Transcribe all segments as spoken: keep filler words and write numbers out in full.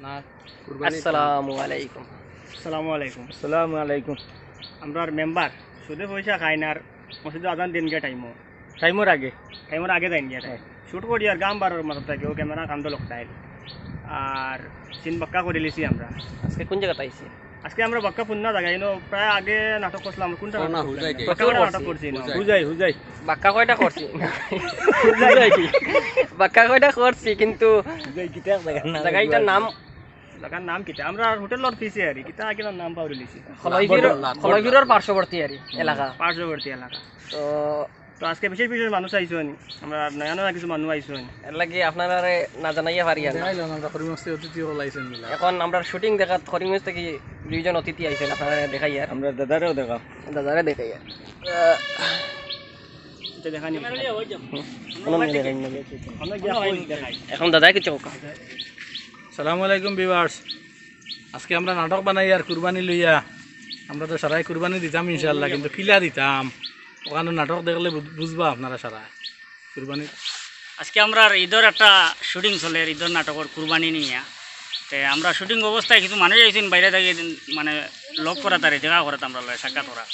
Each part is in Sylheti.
আসসালামু আলাইকুম। আসসালামু আলাইকুম। আসসালামু আলাইকুম। আমরার মেম্বার সুদে পয়সা খাইন আর মসজিদো আজান দিন গিয়া টাইমো। টাইমর আগে। টাইমর আগে যাইন গিয়া তাই। হ্যাঁ। শুট করি আর গাম বারোর মাথাত থাকি, ও ক্যামেরা কান্দো লকটাইল। আর সিন বাক্কা করিলিছি আমরা। আজকে কোন জাগাত আইছি? আজকে আমরা বাক্কা পুন্না জাগা, ইনো প্রায় আগে নাটক করছিলাম। কোনটা না, নাটক না, করছিলাম? হুজাই দে। বাক্কা কয়টা নাটক করছি না? হুজাই, হুজাই। বাক্কা কয়টা করছি? হুজাই। বাক্কা কয়টা করছি, কিন্তু হুজাই কিতা জাগা না? জাগা ইটার নাম জাগার নাম কিতা? আমরা হোটেলর পিছে আরি, কিতা কিনা নাম পাউরিলিছি। খলইফিরর, খলইফিরর পার্শ্ববর্তী আরি এলাকা। পার্শ্ববর্তী এলাকা। তো তো আজকে বিশেষ বিশেষ মানুষ আইছইন, আমরা নয়া নয়া কিছু মানুষ আইছইন। এর লাগি আপনারারে না জানাইয়া পারি আর না। দেখাইলাম আমরা করিমগঞ্জ থাকি অতিথি অকল আইছইন মিলা। এখন আমরা শুটিং দেখাত করিমগঞ্জ থাকি দুইজন অতিথি আইছইন, আপনারারে দেখাইয়ার। আমরা দাদারেও দেখা। দাদারে দেখাইয়ার। আহ, এটা দেখানি। কোনো মেয়ে দেখাই না। এখন দাদায় কিছু কউক্কা। সালামু আলাইকুম ভিউয়ার্স, আজকে আমরা নাটক বানাইয়ার কুরবানি লইয়া। আমরা তো সারাই কুরবানি দিতাম ইনশাআল্লাহ, কিন্তু কিলা দিতাম, অখানো নাটক দেখলে বুঝ-, বুঝবা আপনারা সারাই কুরবানি। আজকে আমরার ইদর একটা শুটিং চলের, ইদর নাটকর কুরবানি নিয়া। তে আমরা শুটিং অবস্থায় কিছু মানুষ আইছইন বাইরে থাকি, মানে লগ করাত আরি, দেখা করাত আমরার লগে, সাক্ষাৎ করাত।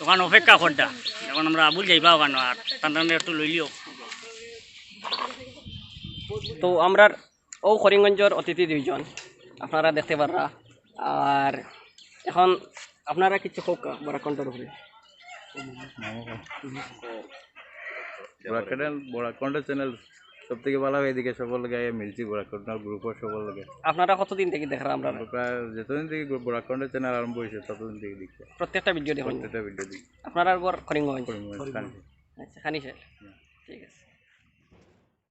অখান অপেক্ষা কররা, এখন আমরা আবুল যাইবা অখানো, আর তান তানরে একটু লইলিও। তো আমরার অউ করিমগঞ্জর অতিথি দুইজন আপনারা দেখতে পাররা। আর এখন আপনারা কিছু কউক্কা বরাক কণ্ঠর উপরে। বরাক কণ্ঠ, বরাক কণ্ঠ চ্যানেল সব থাকি ভালা, এদিকে সবর লগে মিলছি, বরাক কণ্ঠ গ্রুপর সবর লগে। আপনারা কতদিন থাকি দেখরা আমরারে? আমরা প্রায় যতদিন থাকি বরাক কণ্ঠ চ্যানেল আরম্ভ অইছে, ততদিন থাকি দেখছি। প্রত্যেকটা ভিডিও দেখইন? প্রত্যেকটা ভিডিও দেখি। আপনারার ঘর করিমগঞ্জ? করিমগঞ্জ, খানি। আচ্ছা, খানি শেষ। ঠিক আছে।